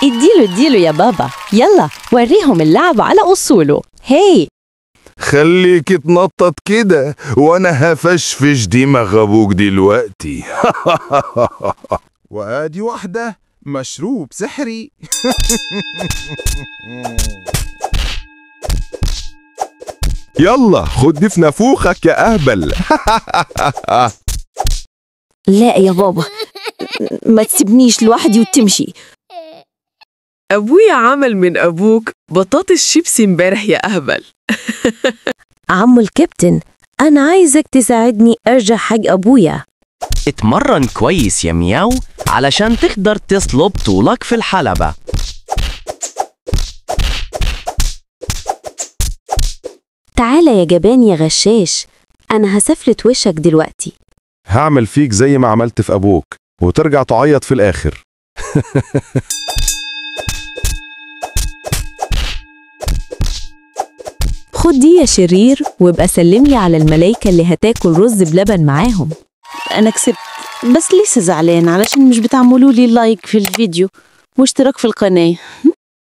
اديله اديله يا بابا، يلا وريهم اللعب على أصوله. هاي خليك تنطط كده وانا هفشفش دماغ ابوك دلوقتي. وادي واحدة مشروب سحري. يلا خد دي في نافوخك يا اهبل. لا يا بابا، ما تسيبنيش لوحدي وتمشي. أبويا عمل من أبوك بطاطس شيبسي امبارح يا أهبل. عمو الكابتن، أنا عايزك تساعدني أرجع حق أبويا. اتمرن كويس يا مياو علشان تقدر تصلب طولك في الحلبة. تعالى يا جبان يا غشاش، أنا هسفلت وشك دلوقتي. هعمل فيك زي ما عملت في أبوك وترجع تعيط في الآخر. خد دي يا شرير، وابقى سلملي على الملايكة اللي هتاكل رز بلبن معاهم. أنا كسبت، بس لسه زعلان علشان مش بتعملوا لي لايك في الفيديو واشتراك في القناة.